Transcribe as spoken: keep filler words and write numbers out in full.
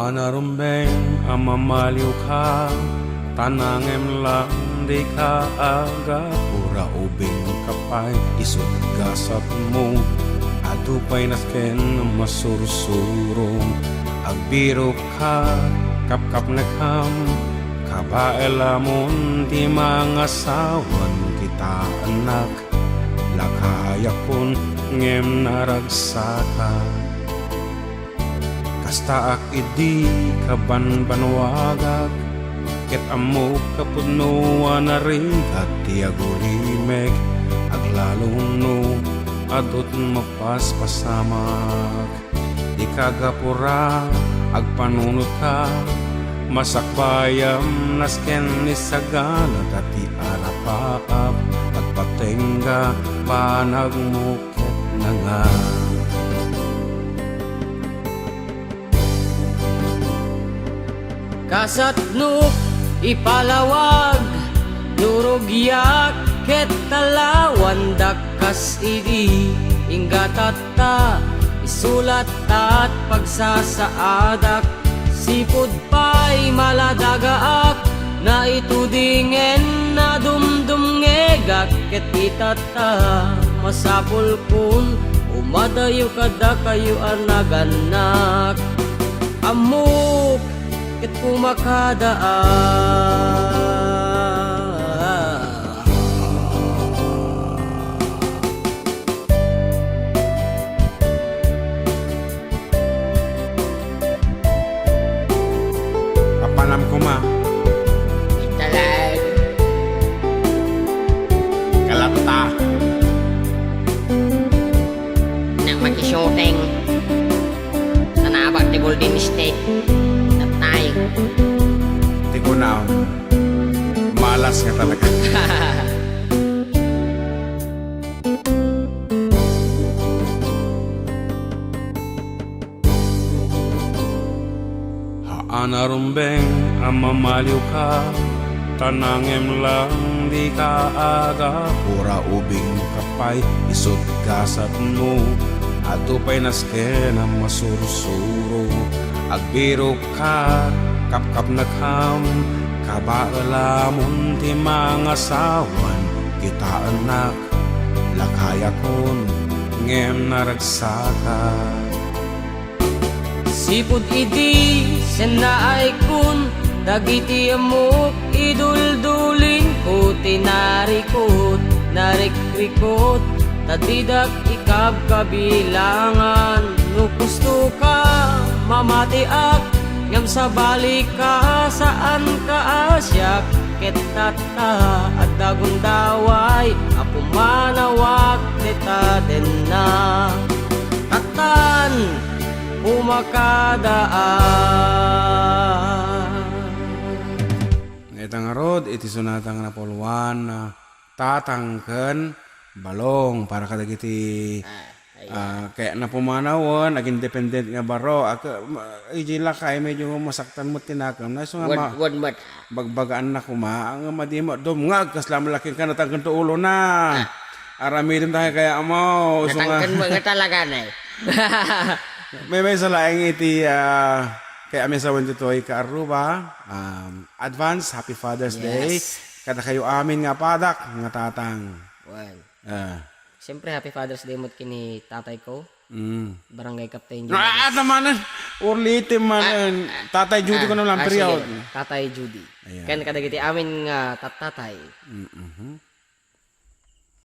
Anarumbeng a mamaliwka, ta nangem lang dika agapura, ubingka pay isut' gasatmo. Adu pay nasken a masursuro, agbirokka, kapkapnekam, kabaelamon ti mangasawan kitaennak. Lakayakon ngem naragsaka. Kastaak idi kabanbanwagak, ket ammok a pudno a narigat ti agurimek, aglalo no adut mapaspasamak. Dika agapura, agpanunotka, masakbayam nasken ni sagana ta ti arapaap, agpatengga, banagmo ket nanga. Kasatnok ipalawag, durogyak ket talawandak kas idi, inggatat ta, isulat ta at pagsasaadak. Sipud pay maladagaak, naitudingen a dumdumngegak, ket itatta, masapulkon umadayo kadakayo a nagannak. Ammok ket kumakadaak. Apanam koma. Italag. Kalatta. Nak makishooting. Nanabag ti Golden State. Natay. Ti kunaw. Malas nga talaga. Haan a rumbeng a mamaliwka, ta nangem lang dika agapura, ubingka pay isut' gasatmo. Adu pay nasken a masursuro, agbirokka, kapkapnekam, kabaelamon ti mangasawan kitaennak. Lakayakon ngem naragsaka. Sipud idi sennaaykon dagiti ammok, iduldulinko ti narikot, narikrikot, ta didak ikabkabilangan. No kustoka, mamatiak, ngem sabalika, saanka a siak, ket ta adda gundaway a pumanawak dita denna. Tattan, pumakadaak. Ita ngarud iti sonata nga napuluan, ah, Tatang ken Balong para kadagiti Ah, ay, ah, kayatna pumanawen, agindependent nga baro. Ak-, ma-, idiay lakay, medyo masaktan met ti nakemna. Isu nga Wen-, ma-, wen met. Bagbagaanna koma, nga madi met dumngag, kasla malaking kanatangken ti ulona. Ah. Aramiden tayo kaya mo, isu nga Natangken mo nga talaga na eh. May, may sa laeng iti, ah, kay Amisawen ditoy ka Aruba. Um, advance, happy Father's Day. Yes. Kada kayo amin nga padak, nga tatang. Well. Ah. Siyempre, happy Father's Day met ken ni tatay ko. Mm. Barangay Captain Ah, Julius. Ano man, eh. Ulitin man, Ah, eh. Tatay Judy ah, ko na lang, ah, period. Sige. Tatay Judy. Ayan. Ken kadagiti amin nga tattatay. Mm-mm.